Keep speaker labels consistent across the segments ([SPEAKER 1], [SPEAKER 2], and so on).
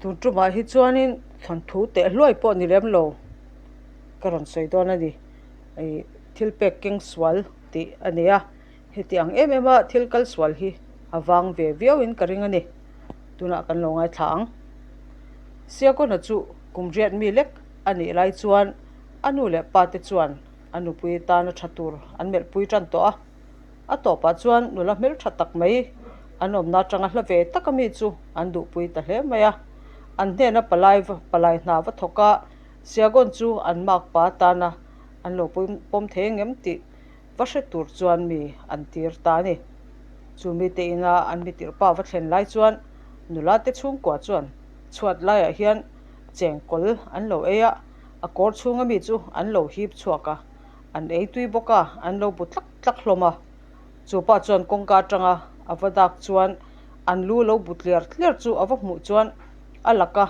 [SPEAKER 1] Tun tumah hi chuanin thawnthu teh hluai pawh ni lem lo ka rawn sawi dawn a ni. Ih thil pek keng sual tih a ni a, heti ang em em a thil kal sual hi a vang ve viau in ka ring a ni. Tunah kan lo ngaithla ang. Siakawna chu kum riat mi lek a nih lai chuan a nu leh pa te chuan a nupui tana tha tur an melhpui tan tawh a. A tawpah chuan nula hmeltha tak mai an awmna atanga hla ve tak ami chu an duhpui ta hle mai a. An hnena palai palai hna va thawk a, Siagon chu an makpa atana an lo pawm thei angem tih va hre tur chuan mi an tir ta a ni. Chu mite ina an mi tirhpa va thlen lai chuan nula te chhungkua chuan chhuat laiah hian chengkawl an lo ei a, a kawr chhunga mi chu an lo hip chhuak a. An ei tui bawk a, an lo bu tlak tlak hlawm a. Chu pa chuan kawngka atanga a va dak chuan an lu lo bu tliar tliar chu a va hmuh chuan a laka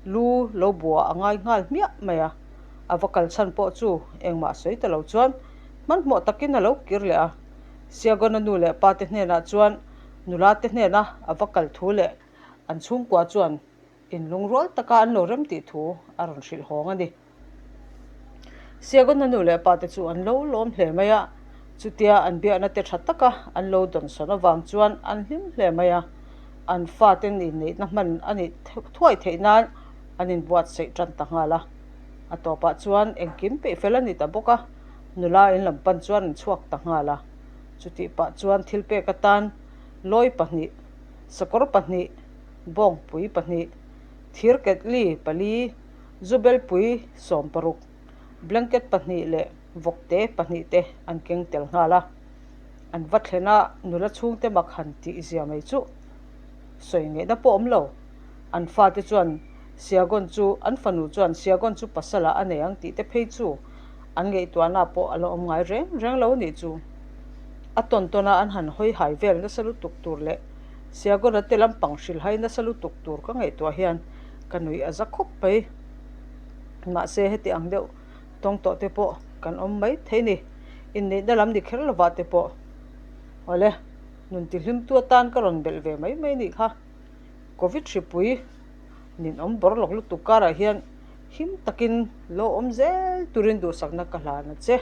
[SPEAKER 1] lu lo bua a ngai nghal hmiah mai a. A va kal chhan pawh chu engmah sawi ta lo chuan hmanhmawh takin a lo kir leh a. Siagona nu leh pa te hnenah chuan nula te hnena a va kal thu leh an chhungkua chuan inlungrual taka an lo rem tih thu a rawn hrilh hawng a ni. Siagon a nu leh pa te chu an lo lawm hle mai a, chutia an biakna te tha taka an lo dawnsawn avang chuan an hlim hle mai a, an faten inneihna hman a nih thuai theih nan an inbuatsaih tan ta nghal a. A tawpah chuan engkim peih fel a ni ta bawk a, nula in lam pan chuan an chhuak ta nghal a, chutih pah chuan thil pek atan lawi pahnih, sakawr pahnih, bawngpui pahnih, thir ketli pali, Zubelpui 16, blanket pahnih leh vawkte pahnih te an keng tel nghal a. An va thlen a, nula chhungte mak han tih zia mai chu sawi ngaihna pawh awm lo. An fate chuan Siagon chu, an fanu chuan Siagon chu pasal ah a nei ang tih te phei chu an ngaihtuahna pawh a la awm ngai reng reng lo nih chu. A tawn tawn a an han hawi hai vel nasa lutuk tur leh Siagon a te lampang hrilhai nasa lutuk tur ka ngaihtuah hian Ka nuih a za khawp mai. Mahse heti ang deuh tawng tawh te pawh kan awm mai thei ni. Inneihna lam ni kher lovah te pawh. Awle, nun tihlimtu atan ka rawn belh ve mai mai nih kha. Covid hripui ninawm bawr lawk lutuk karah hian him takin lo awm zel turin duhsakna ka hlan a che.